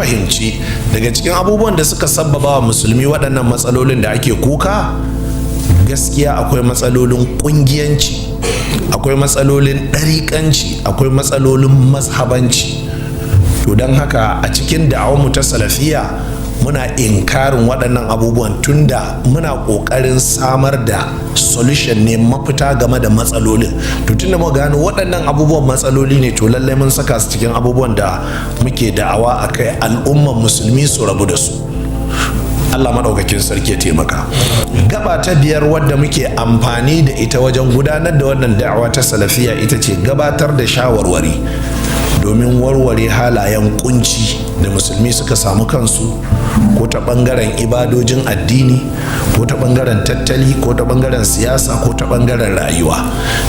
Fahimci daga cikin abubuwan da suka sabbaba wa musulmi waɗannan matsalolin da ake kuka, gaskiya akwai matsalolin ƙungiyanci, akwai matsalolin ɗariƙanci, akwai matsalolin mazhabanci. To don haka a cikin mu ta Salafiya muna inkarin waɗannan abubuwan, tunda muna ƙoƙarin samar da solution ne, mafita game da matsalolin. To tunda muka gano waɗannan abubuwan matsaloli ne, to lallai mun saka su cikin abubuwan da muke da'awa a kai al'umman musulmi su rabu da su. Allah maɗaukakin sarki ya taimaka. Gaba ta biyar wadda muke amfani da ita wajen gudanar da wannan da'awa ta Salafiya ita ce gabatar da shawarwari domin warware halayen kunci da musulmi suka samu kansu, ko ta bangaren ibadojin addini, ko ta bangaren tattali, ko ta bangaren siyasa, ko ta bangaren rayuwa,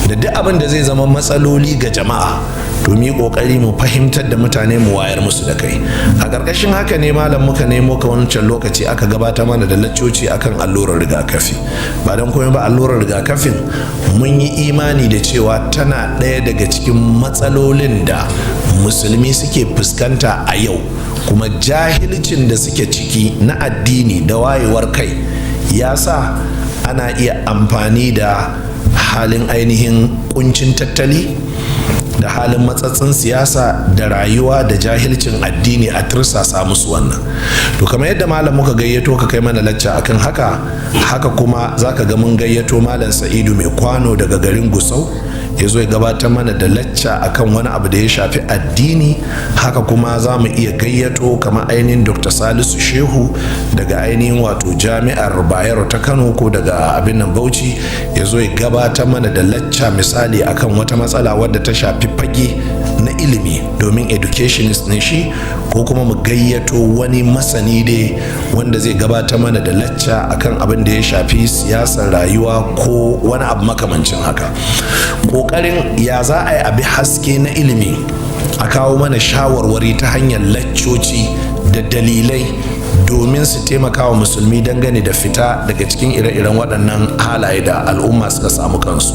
da duk abin da zai zama matsaloli ga jama'a, domin kokari mu fahimtar da mutane, mu wayar musu da kai. A ƙarƙashin haka ne, malam, muka nemo ka wancan lokaci aka gabata mana da laccoci akan allurar rigakafi. Ba don komai ba, allurar rigakafin mun yi imani da cewa tana ɗaya daga cikin matsalolin da musulmi suke fuskanta a yau, kuma jahilcin da suke ciki na addini da wayewar kai ya sa ana iya amfani da halin ainihin kuncin tattali da halin matsatsin siyasa da rayuwa da jahilcin addini a tursasa musu wannan. To kamar yadda, malam, muka gayyato ka kai mana lacca akan haka, haka kuma zaka ga mun gayyato Malam Sa'idu Mai Kwano daga garin Gusau ya zo ya gabatar mana da lacca akan wani abu da ya shafi addini. Haka kuma za mu iya gayyato kamar ainihin Dr. Salisu Shehu daga ainihin wato Jami'ar Bayero ta Kano ko daga abin nan Bauchi, ya zo ya gabatar mana da lacca, misali, akan wata matsala wadda ta shafi fage na ilimi, domin educationist ne shi, ko kuma mu gayyato wani masani dai wanda zai gabatar mana da lacca akan abin da ya shafi siyasar rayuwa ko wani abu makamancin haka. Ƙoƙarin ya za a yi abi haske na ilimi a kawo mana shawarwari ta hanyar laccoci da dalilai domin su taimaka wa musulmi dangane da fita daga cikin ire-iren waɗannan halaye da al'umma suka samu kansu.